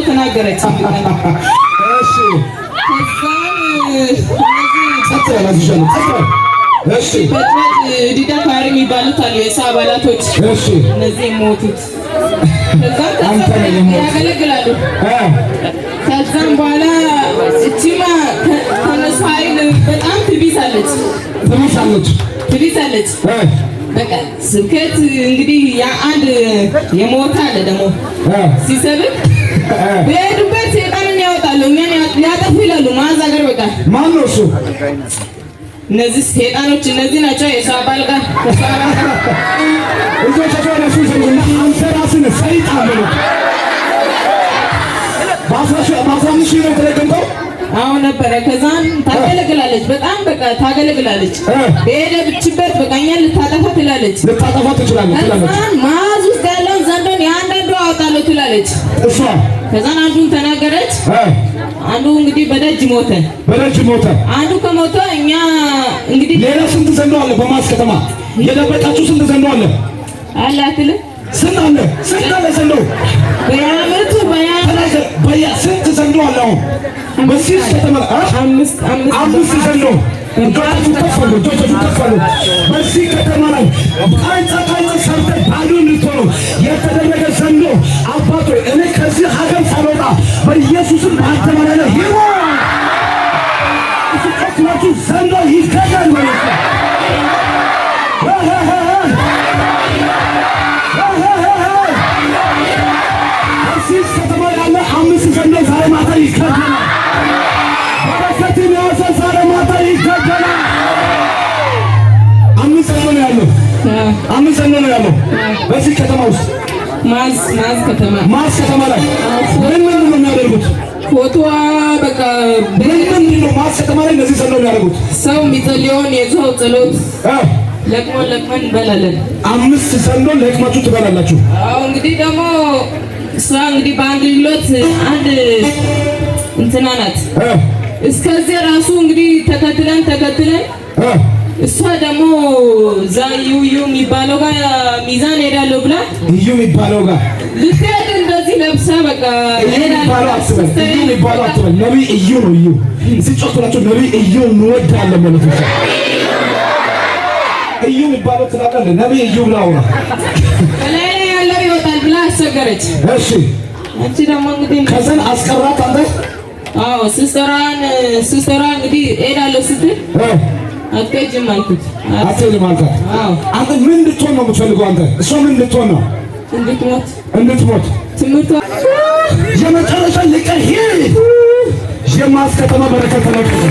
ተናገረች። እሺ። ከዛን ጸጥ በል፣ አዝዣለሁ። ጸጥ በል። እሺ። በጥበጥ ዲዳ ፋሪ የሚባሉት አሉ የእሷ አባላቶች፣ እነዚህ የሞቱት ከዛም አንተ ነህ የሞቱት። ያገለግላሉ። ከዛም በኋላ እቺማ ከነሱ ኃይል በጣም ትቢሳለች። ትብሳለች። ትቢሳለች። በቃ ስብከት እንግዲህ ያ አንድ የሞተ አለ ደግሞ ሲሰብክ በሄዱበት ሰይጣንን ያወጣሉ፣ እኛን ሊያጠፉ ይላሉ። ማዝ ሀገር በቃ ማን ነው እሱ? እነዚህ ሰይጣኖች እነዚህ ናቸው። የሷ አባል ጋር ከሷ አባል ጋር እጆቻቸው ወደ እሱ ዘርጉና አንተ ራስህ ነህ ሰይጣን በሉት። በ15,000 ነው የተደገምከው? አሁን ነበረ። ከዛም ታገለግላለች፣ በጣም በቃ ታገለግላለች። በሄደችበት በቃ እኛን ልታጠፋ ትላለች። ልታጠፋ ትችላለች ትላለች። ከዛን ማዝ ውስጥ ያለውን ዘንዶን የአንዳንዱ አወጣለሁ ትላለች። እሷ ከዛን አንዱን ተናገረች። አንዱ እንግዲህ በደጅ ሞተ። በደጅ ሞተ። አንዱ ከሞተ እኛ እንግዲህ ሌላ ስንት ዘንዶ አለ? በማዝ ከተማ የደበቃችሁ ስንት ዘንዶ አለ? አለ አትልም? ስንት አለ? ስንት አለ ዘንዶ? በየዓመቱ ተናገር። ስንት ዘንዶ አለ አሁን በዚህ ከተማ? አምስት፣ አምስት። አምስት ዘንዶ። እጆቻችሁ ከፍ አድርጉ። እጆቻችሁ ከፍ አድርጉ። በዚህ ከተማ ላይ ቃንጫ ቃንጫ ሰርተህ ባዶ እንድትሆኑ የተደረገ ዘንዶ፣ አባቶ እኔ ከዚህ ሀገር ሳልወጣ በኢየሱስም በአንተ ላይ ላይ ይሞት። እሱ ጮክ ዘንዶ ይገደል ማለት ነው። በዚህ ከተማ ያለ አምስት ዘንዶ ዛሬ ማታ ይገደላል። በረከትን የያዘ ዛሬ ማታ ይገደላል። አምስት ዘንዶ ነው ያለው። አምስት ዘንዶ ነው ያለው በዚህ ከተማ ውስጥ። ማዝ ከተማ። ማዝ ከተማ ላይ ምን ምን ነው የሚያደርጉት? ፎቶዋ በቃ ምን ምንድን ነው ማዝ ከተማ ላይ እነዚህ ዘንዶ የሚያደርጉት? ሰው የሚጸልየውን የሰው ጸሎት ለቅመን ለቅመን እንበላለን። አምስት ዘንዶ ለቅማችሁ ትበላላችሁ። አዎ፣ እንግዲህ ደግሞ እሷ እንግዲህ በአገልግሎት አንድ እንትና ናት። እስከዚህ ራሱ እንግዲህ ተከትለን ተከትለን እሷ ደግሞ እዛ እዩ እዩ የሚባለው ጋር ሚዛን ሄዳለሁ ብላ እዩ የሚባለው ጋር ልትሄድ እንደዚህ ለብሳ በቃ እዩ የሚባለው አትበል። እዩ የሚባለው አትበል። ነቢይ እዩ ነው። እዩ እዚህ ጮክ ብላችሁ ነቢይ እዩ እንወዳለን ማለት ነው። እዩ የሚባለው ትላለህ። ነቢይ እዩ ብላ አውራ። በላይ ላይ ያለው ይወጣል ብላ አስቸገረች። እሺ። አንቺ ደግሞ እንግዲህ ከዘን አስቀራት አንተ። አዎ፣ sister ዋ እንግዲህ እሄዳለሁ ስትል አትሄጂም አልኩት። አትሄጂም አልካት። አዎ። አንተ ምን እንድትሆን ነው የምትፈልገው? አንተ እሷ ምን እንድትሆን ነው? እንድትሞት። እንድትሞት። ትምህርቷ የመጨረሻ የቀር ሂድ። የማዝ ከተማ በረከት ተለቀቀ።